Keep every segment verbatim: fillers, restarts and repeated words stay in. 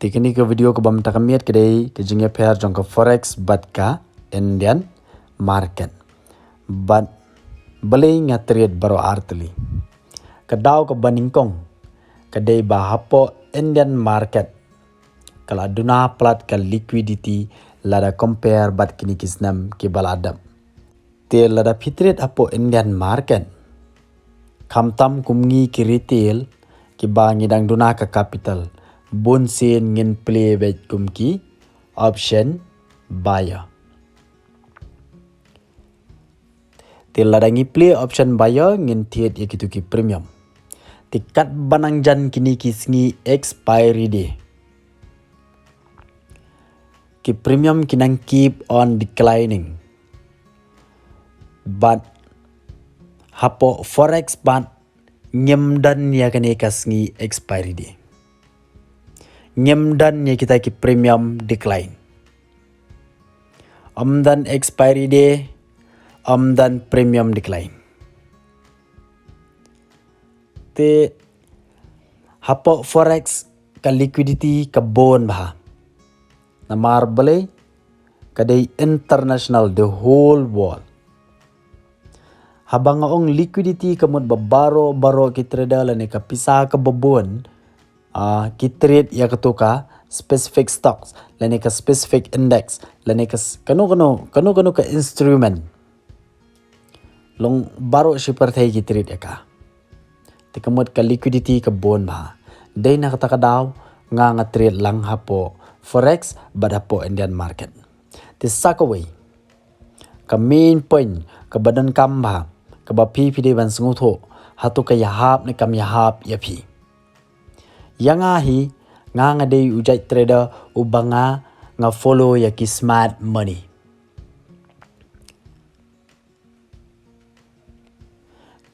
Te kane ka video kaba mynta ka miet ka dei ka jingïapher jong ka forex bad ka Indian market. Bad balei nga trade baroh ar tylli. Ka daw kaba nyngkong ka dei ba hapoh Indian market ka la duna palat ka liquidity lada compare bad kine ki snem kiba la dep. Te lada phi trade hapoh Indian market, khamtam kum ngi ki retail kiba ngi dang duna ka capital, bunsien ngin play beit kum ki option buyer. Te lada ngi play option buyer ngin thied ïa kitu ki premium. Te katba nang jan kine ki sngi expiry day, ki premium ki nang keep on declining. Bad hapoh forex bad ngim don ïa kane ka sngi expiry day. Ngim don ïa kita ki premium decline. Ym don expiry day, ym don premium decline. Te hapoh forex ka liquidity ka bun bha. Namar balei? Ka dei international, the whole world. Haba nga ong liquidity ka mut ba baroh baroh ki trader lane ka pisa kaba bun, ah, ki trade ïa katu ka specific stocks lane ka specific index lane ka s-, kano kano, kano kano ka instrument. Long baroh shi pyrthei ki trade ïa ka. Te ka mut ka liquidity ka bun bha. Dei na kata ka daw nga nga trade lang hapoh forex bad hapoh Indian market. Te sa kawei ka main point kaba donkam bha kaba phi phi dei ban sngewthuh, hato ka ïahap ne kam ïahap ïa phi. Ïa nga hi, nga nga dei u jait trader uba nga nga follow ïa ki smart money.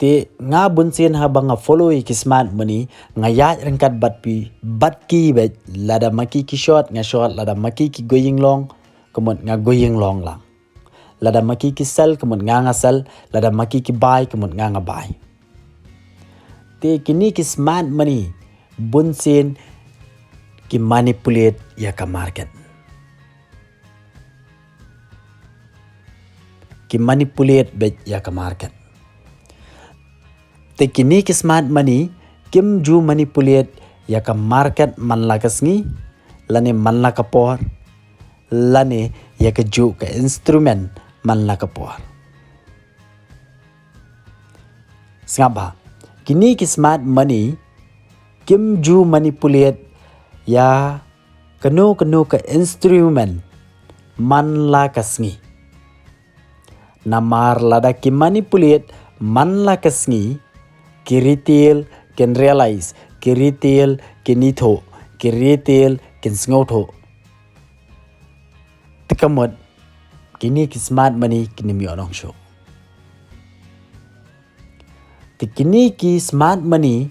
Te nga bunsien haba nga follow ïa ki smart money, nga ïaid ryngkat bad phi, bad ki beit, lada ma ki ki short nga short, lada ma ki ki going long, ka mut nga going long lang. Lada ma ki ki sell ka mut nga nga sell, lada ma ki ki buy ka mut nga nga buy. Te kine ki smart money bunsien ki manipulate ïa ka market. Ki manipulate beit ïa ka market. Te kine ki smart money kim ju manipulate ïa ka market man la ka sngi, lane man la ka por, lane ïa kajuh ka instrument man la ka por. Sngap bha, kine ki smart money kim ju manipulate ïa kano kano ka instrument man la ka sngi. Namar lada ki manipulate man la ka sngi, ki retail kin realize, ki retail kin ithuh, ki retail kin sngewthuh. Te ka mut kine ki smart money kin ym ïoh nong shuh. Te kine ki smart money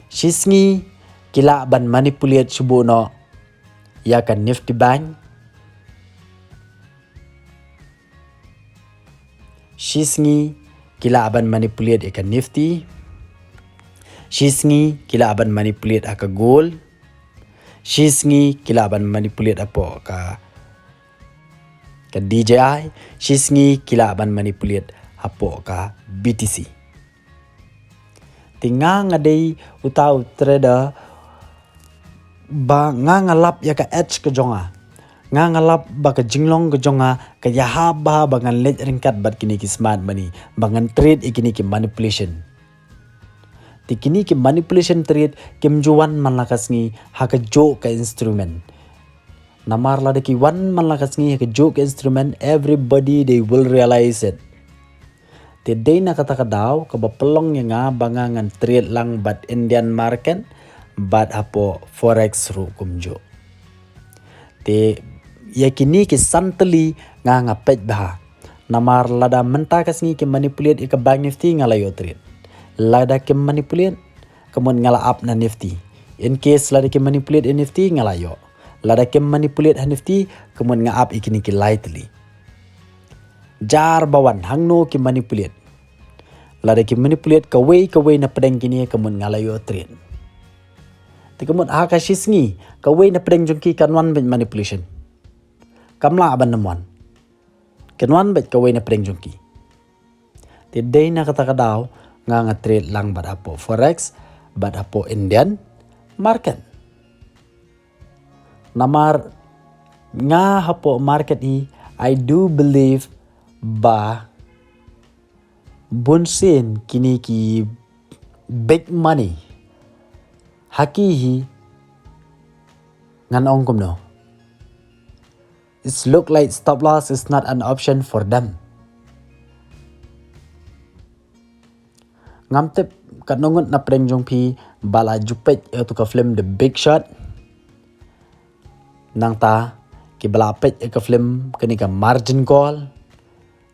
shi sngi ki lah ban manipulate shuh buh noh ïa ka Nifty Bank. Shi sngi ki lah ban manipulate ïa ka Nifty. Shi sngi ki lah ban manipulate ha ka gold. Shi sngi ki lah ban manipulate hapoh ka, ka D J I. Shi sngi ki lah ban manipulate hapoh ka B T C. Te nga nga dei uta u trader ba nga nga lap ïa ka edge ka jong nga. Nga nga lap ba ka jinglong ka jong nga ka ïahap bha ba ngan leit ryngkat bad kine ki smart money, ba ngan trade ïa kine ki manipulation. Te kine ki manipulation trade kim ju wan man la ka sngi ha kajuh ka instrument. Namar lada ki wan man la ka sngi ha kajuh ka instrument, everybody they will realize it. Te dei na kata ka daw kaba pynlong ïa nga ba nga ngan trade lang bad Indian market bad hapoh forex ruh kumjuh. Te ïa kine ki san tylli nga nga peit bha. Namar lada mynta ka sngi ki manipulate ïa ka Bank Nifty nga la ïoh trade. Lada kim manipulate, ka mut nga la ap na Nifty. In case lada kim manipulate ïa Nifty nga la ïoh. Lada kim manipulate ha Nifty, ka mut nga ap ïa kine ki lai tylli. Jar ba wan hangno ki manipulate. Lada ki manipulate kawei kawei na pdeng kine ka mut nga la ïoh trade. Te ka mut ha ka shi sngi, kawei na pdeng jong ki kan wan beit manipulation. Kam lah ban nym wan. Kan wan beit kawei na pdeng jong ki. Te dei na kata ka daw nga nga trade lang bad hapoh forex, bad hapoh Indian market. Namar nga hapoh market hi, I do believe ba bun sien kine ki big money ha ki hi ngan ong kumno. It's look like stop loss is not an option for them. Ngam tip katno ngut na pdeng jong phi ba la ju peit ïa tu ka film The Big Short. Nangta ki ba la peit ïa ka film kane ka Margin Call.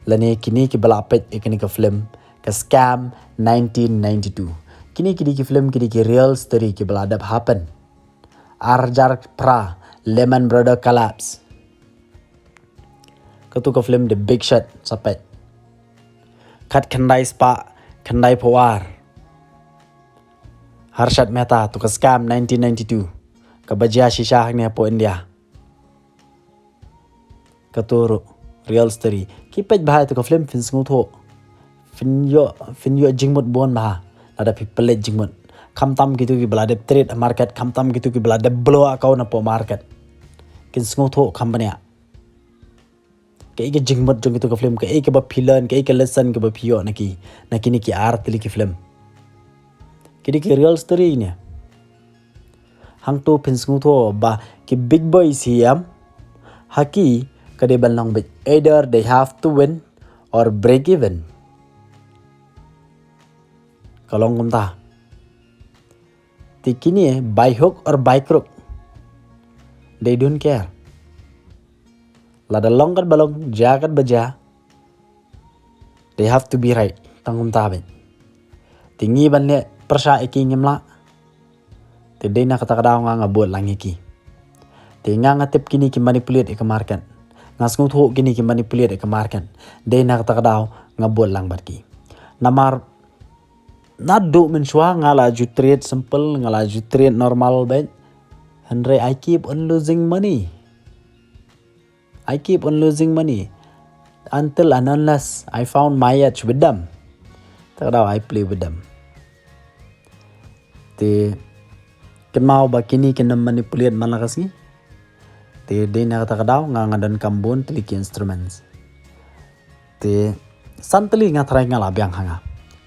Lane kine ki ba la peit ïa kane ka film ka Scam nineteen ninety-two. Kine ki dei ki film ki dei ki real story ki ba la dep happen. Arjar pra Lehman Brothers collapse. Katu ka film The Big Short sa peit. Khat khyndai spah khyndai phew ar. Harshad Mehta, tu ka Scam nineteen ninety-two. Ka ba jia shisha hangne hapoh India. Katu ruh real story. Ki peit bha ïa tu ka film phin sngewthuh. Phin ïoh, phin ïoh jingmut bun bha. Lada phi peit jingmut. Khamtam kitu ki ba la dep trade market, khamtam kitu ki ba la dep blow account hapoh market. Kin sngewthuh kham bniah. Kaei ka jingmut jong kitu ka film, kaei ka ba phi learn, kaei ka lesson ka ba phi ïoh na ki, na kine ki ar tylli ki film. Ki dei ki real story ne. Hangtu phin sngewthuh ba ki big boys hi em, ha ki ka dei ban long beit, either they have to win or break even. Ka long kumta. Te kine by hook or by crook, they don't care. Lada long kat ba long, jia kat ba jia, they have to be right. Tang kumta beit. Te ngi ban leh pyrshah ïa ki ngim lah. Te dei na kata ka daw nga nga bud lang ïa ki. Te nga nga tip kine ki manipulate ïa ka market. Nga sngewthuh kine ki manipulate ïa ka market. Dei na kata ka daw nga bud lang bad ki. Namar naduh mynshuwa nga la ju trade simple, nga la ju trade normal beit. Hynrei I keep on losing money. I keep on losing money until and unless I found my edge with them. Kata ka daw I play with them. Te kynmaw ba kine kin ym manipulate man la ka sngi. Te dei na kata ka daw nga nga donkam bun tylli ki instruments. Te san tylli nga tharai nga la biang ha nga.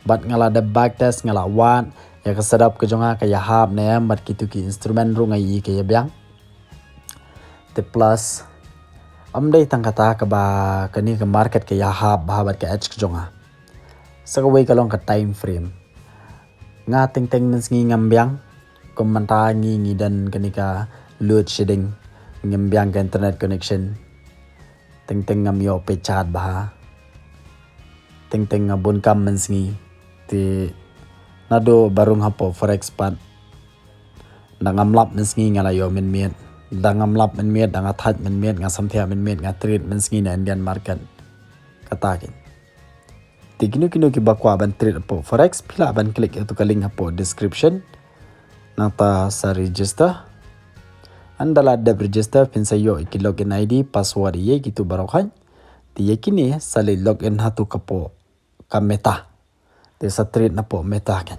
Bad nga la dep backtest, nga la wad ïa ka setup ka jong nga ka ïahap ne em bad kitu ki instrument ruh nga ïohi ka ïabiang. Te plus, ym dei tang kata kaba kane ka market ka ïahap bha bad ka edge ka jong nga. Sa kawei ka long ka time frame. Nga teng teng mynsngi ngam biang, kum mynta ngi ngi don kane ka load shedding, ngim biang ka internet connection. Teng teng ngam ïoh peit chart bha. Teng teng nga bun kam mynsngi. Te naduh ba rung hapoh forex pat, da ngam lap mynsngi nga la ïoh mynmiet. Da ngam lap mynmiet, da nga thait mynmiet, nga samthiah mynmiet, nga trade mynsngi na Indian market. Kata keiñ. Te kino kino ki ba kwah ban trade hapoh forex, phi lah ban click ïa tu ka link hapoh description. Nangta sa register. Ynda la dep register, phin sa ïoh ïa ki login I D, password ïa kitu baroh keiñ. Te ïa kine sa leit login ha tu ka poh ka Meta. Te sa trade na poh Meta keiñ.